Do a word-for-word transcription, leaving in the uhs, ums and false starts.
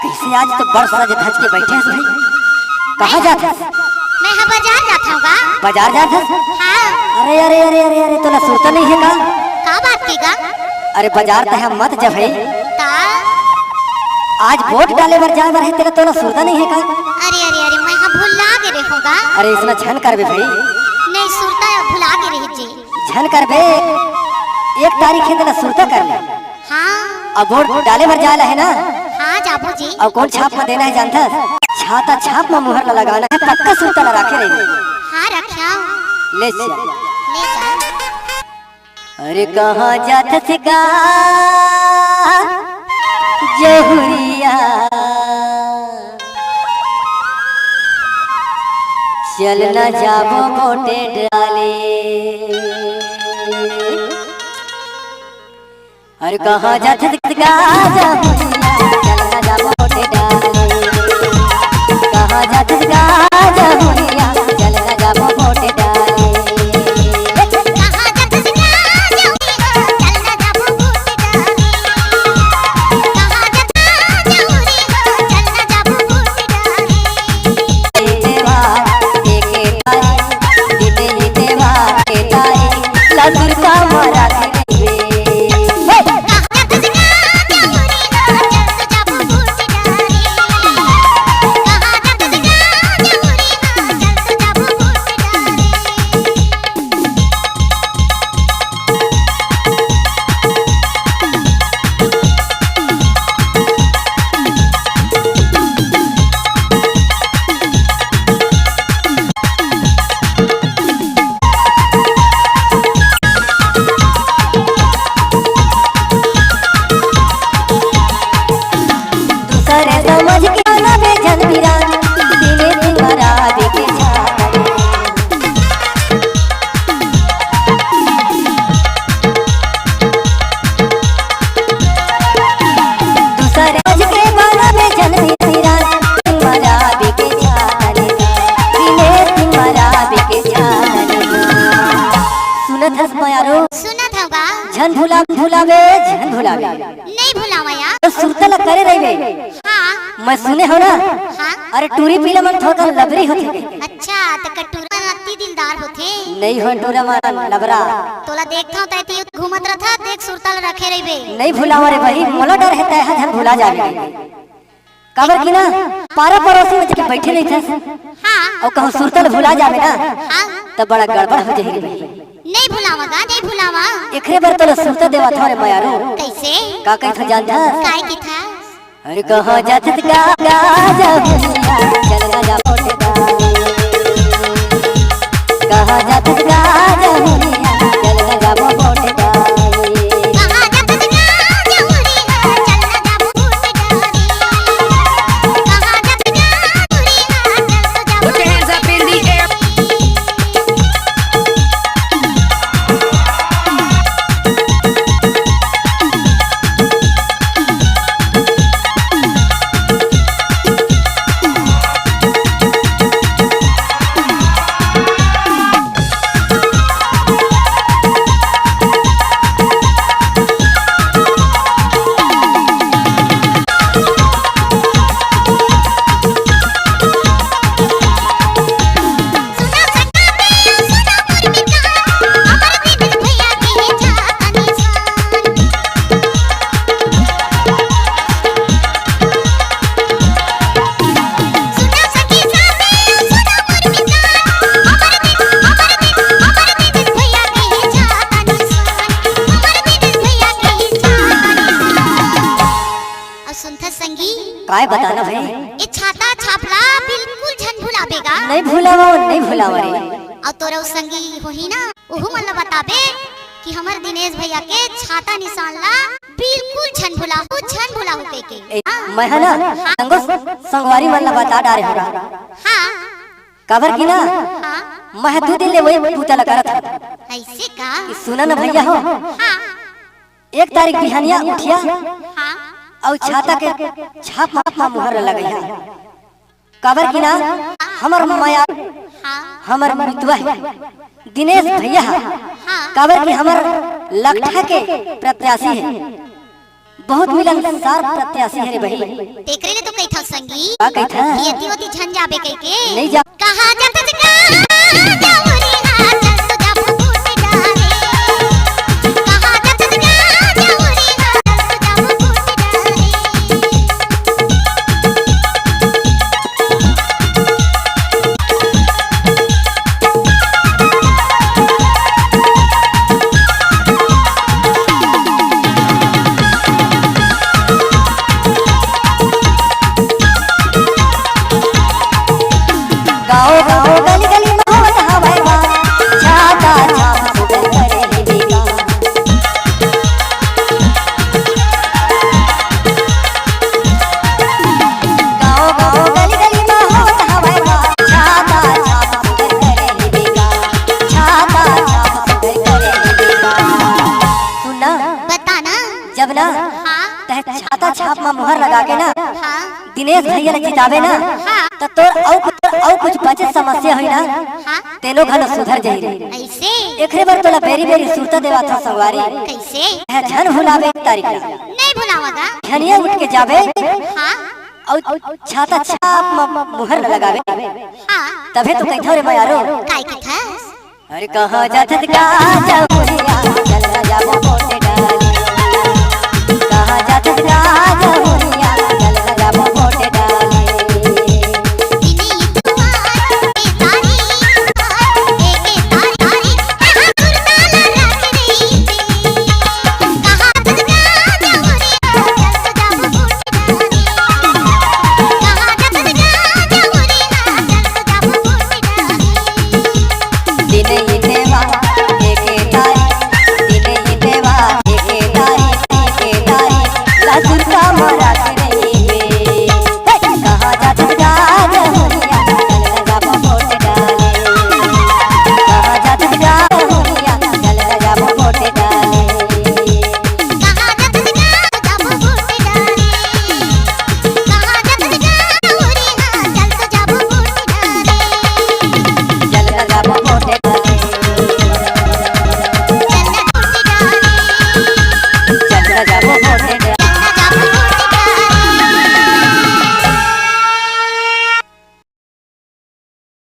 कइसे आज तो बड़ सज धज के बइठे हस भाई? कहाँ जात हस? मैं हा बाजार जात हँव गा। बाजार जात हस? हाँ। अरे, अरे, अरे, अरे, अरे, तोला सुरता नइ हे का? का बात के गा? अरे, बाजार तैं हा मत जा भाई। का? आज वोट डाले बर जाए बर हे, तेला तोला सुरता नइ हे का? अरे, अरे, अरे, मैं हा भुला गे रेहेंव गा। अरे, अइसना झन करबे भाई। नहीं, सुरता भुला गे रेहेंव जी। झन करबे, एक तारीख हे, तेला सुरता कर ले। हाँ। अब वोट डाले बर जाए ला हे ना? हाँ, जाबो जी। अउ कोन छाप म देना हे जानथस? छाता छाप म मुहर ला लगाना हे, पक्का सुरता ला राखे रहिबे। हाँ, रखे हँव। ले चल। ले चल। अरे कहाँ जाथस गा जहुरिया, चल ना जाबो वोट डाले। अरे कहाँ जाथस गा जहुरिया, चल ना जाबो वोट डाले। कहाँ जाथस गा जहुरिया, चल ना जाबो वोट डाले। दूसरे समझ के ना बेचन पिरान, दिने दिन मरा देखे छान। दूसरे समझ के ना बेचन पिरान, मरा देखे छान। दिने दिन मरा देखे छान। सुनत हस मयारो? सुनत हँव गा। झन भुला, भुलाबे, झन भुलाबे। नहीं भुलावा या। तो सुरता ला करे रहिबे। हाँ। मैं सुने हँव ना। हाँ। अरे टूरी पीला मन थोकन लबरी होथे। अच्छा, त का टूरा मन अति दिलदार होथे। नहीं हो टूरा मन लबरा। तोला देखथँव तैं ती घूमत रथस, देख सुरता ला रखे रहिबे। नहीं भुलावा रे भाई, मोला डर हे तैं हा झन भुला जाबे। काबर कि ना, पारा पड़ोसी में जाके बइठे रहिथस। हाँ। अउ कहूँ सुरता ला भुला जाबे ना, हाँ। त बड़ा गड़बड़ हो जाही रे। नहीं भुलावा गा, नहीं भुलावा। एकरे बर तोला सुरता देवत हँव रे मयारू। कइसे? का कहिथँव जानथस? काय कहिथस? अरे कहाँ जाथस गा, गा जहुरिया, चल ना जा वोट डाले। कहाँ जाथस गा जहुरिया, चल ना जाबो वोट डाले। Put your hands up in the air. अउ सुनथस संगी? काय बताना भाई? ए छाता छाप ला बिल्कुल झन भुलाबे गा। नहीं भुलावा, नहीं भुलावा रे। अउ तोर ओ संगी होही ना, ओहू मन ला बताबे कि हमर दिनेश भैया के छाता निशान ला बिल्कुल झन भुलाहू, झन भुलाहू कहिके। ए, हाँ। मैं हा ना, हाँ। संगो संगवारी मन ला बता डारे हँव गा। हाँ। काबर कि ना, हाँ। मैं हा दू दिन ले वही बूता ला करत हँव। अइसे का? सुना ना भैया हो। हाँ। एक तारीख बिहनिया उठिया हाँ। अउ छाता के छाप म मुहर लगइहा। काबर कि ना हमर मया, हाँ। हमर मितवा हे दिनेश भैया ह। हाँ। काबर कि हमर लकठा के प्रत्याशी हे। बहुत मिलनसार प्रत्याशी हे रे बहिनी। तेकरे ले तो कहिथव संगी। का कहिथव? ये तिवती झन जाबे कहिके। नहीं जा। कहाँ जाथस का जाऊरी हा, चल तो जाबो बूट डारे। कहाँ जाथस का जाऊरी हा, चल तो जाबो बूट डारे। गाँव गाँव गली गली में होत हवय गा, छाता छाप सुघर करे हे बेगा। गाँव गाँव गली गली में होत हवय गा, छाता छाप सुघर करे हे बेगा, छाता छाप सुघर करे हे बेगा। सुन ना, बता ना। जब ना हाँ। तह छाता छाप म मुहर लगा के ना हाँ। दिनेश भैया ल जिताबे ना, हाँ। त तोर अउ कुछ, अउ कुछ बचे समस्या होई ना, हाँ। तेनो घलो सुधर जाही रे। ऐसे? एकरे बर तोला बेरी बेरी सुरता देवाथंव संगवारी। कैसे? तह झन भुलाबे एक तारीख ला। नहीं भुलावंव गा। झनिया उठ के जाबे हाँ। अउ छाता छाप म मुहर ल लगाबे। हाँ। तभे तो कहिथंव रे मयारो। काय कहिथस? अरे कहाँ जाथस का जाऊरिया, चल ना जाबो वोट